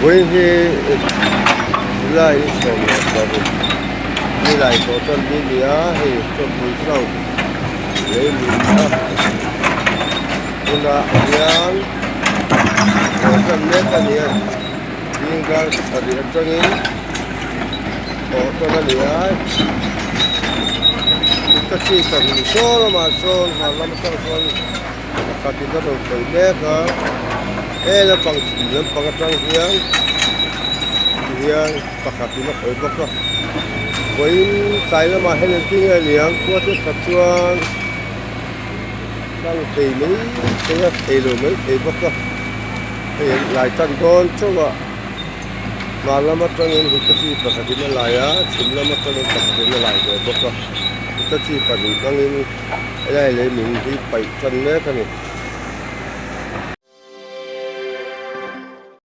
Vawiin hi July ni 16 nilai tawh chuan ni ni a hei chawpui south lei lui a hunah hian tawh tan mek a ni a zing dar sarih atangin tawh tan a ni a taxi pahnih saw lamah sawn hmar lam atang sawn. Pakhat in a rawn sawi mek a he lampang chhim lampang atang hian tihian pakhat in a sawi bawk a vawiin tlai lamah hian engtin nge niang khua te khat chuan tlang thei mai thei a thei lo mai thei bawk a hei an lai tan dawn chauh a hmar lam atangin hitachi pakhat in a lai a chhim lam atangin pakhat in a lai ve bawk a hitachi pahnih hmangin. Helai lei min hi paih tan mek a ni.